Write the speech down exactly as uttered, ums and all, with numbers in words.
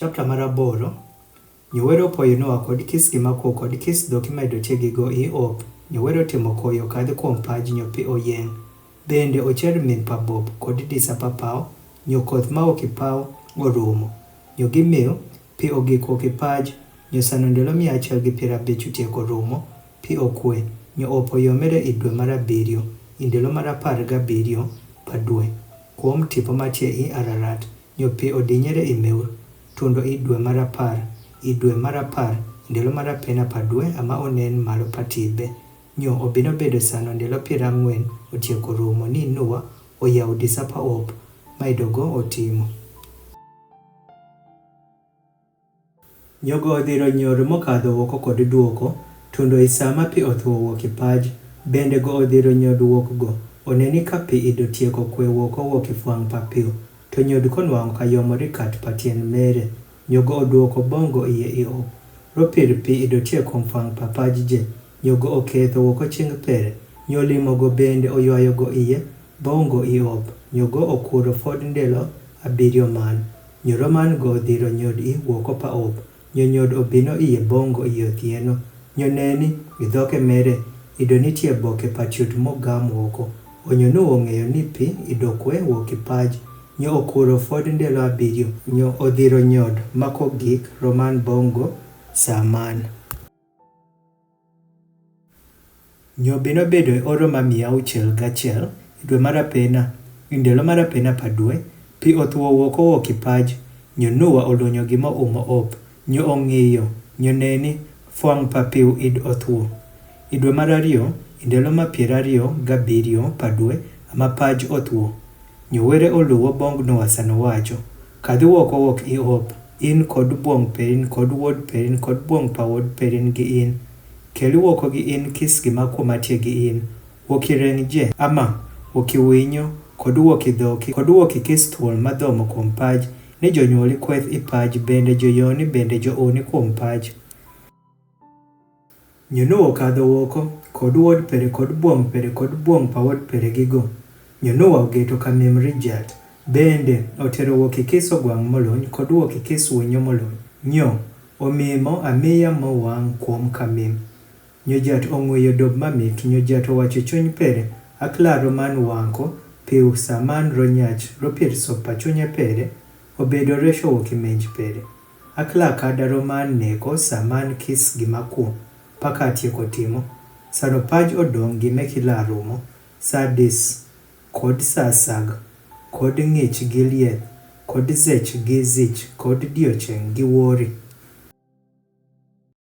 Chapter mar aboro. Nyo were opoyo Nowa kod kis gi makwo kod kis dhoki ma idotie gi go i op. Nyo were otimo koyo kadhi kuom paj nyo pi oyieng'. Bende ochier min pa bop kod disa pa paw, nyo koth ma ok ipaw orumo. Nyo gimiw pi ogik wok i paj, nyo sano ndelo mia achiel gi piero abich otieko rumo, pi okwe, nyo op oyomere i dwe mar abiriyo, i ndelo mar apar gabiriyo pa dwe, kuom tipo matie i Ararat. Nyo pi odinyere i miwr, tundo i dwe mar apar, i dwe mar apar, i ndelo mar apena pa dwe ama onen malo pa tibe. Nyo obino bedo sano ndelo piero ang'wen otieko rumo ni Nowa oyawo disa pa op ma idogo otimo. Nyo go odhiro nyod mokadho woko kod duoko, tundo i sama pi othuo wok i paj, bende go odhiro nyod wok go, oneni ka pi idotieko kwe woko wok i fwang pa piw, to nyod konwang'o ka yomori kat pa tien mere. Nyo go oduoko bongo iye i op, ropir pi idotie kom fwang pa paj je. Nyo go oketho woko ching pere, nyo limo go bende oywayo go iye, bongo i op, nyo go okuro fod ndelo abiriyo man. Nyo roman go odhiro nyod i woko pa op, nyo nyod obino iye bongo i othieno. Nyo neni, i dhoke mere, ido nitie boke pa chut mogam woko. Onyo nu ong'eyo ni pi ido kwe wok i paj. Nyo okuro fod ndelo abiriyo, nyo odhiro nyod mako gik roman bongo sa man. Nyo bino bedo e oro ma mia auchiel gachiel, i dwe mar apena, i ndelo mar apena pa dwe, pi othuo woko wok i paj, nyo Nowa olunyo gima umo op, nyo ong'iyo, nyo neni, fwang pa piw id othuo. I dwe mar ariyo, i ndelo ma piero ariyo gabiriyo pa dwe, ama paj othuo. Nyo were oluwo bong Nowa sano wacho, kadhi woko wok i op, in kod bwong perin kod wod perin kod bwong pa wod perin gi in. Keli woko gi in kis gi makwo matie gi in. Wok i reng je, ama, wok i winyo, kod wok i dhoki, kod wok i kis thuol ma dhomo kuom paj, ni jonyuoli kweth i paj, bende joyoni, bende jooni kuom paj. Nyo Nowa okadho woko, kod wod pere, kod bwong pere, kod bwong pa wod pere gi go. Nyo Nowa ogeto kamim ri jat. Bende, otero wok i kis ogwang' molony, kod wok i kis winyo molony. Nyo, omimo amiya mowang' kuom kamim. Nyo jat ong'weyo dob mamit, nyo jat owacho e chuny pere, akla roman wang'ko, piw saman ronyach, ropir sop pa chunye pere, obedo resho wok i menj pere. Akla kada roman neko saman kis gi makwo, paka atieko timo. Sano paj odong' gi mekila rumo, sa dis, kod sa sag, kod ng'ich gi lieth, kod zech gi zich, kod diocheng' gi wori.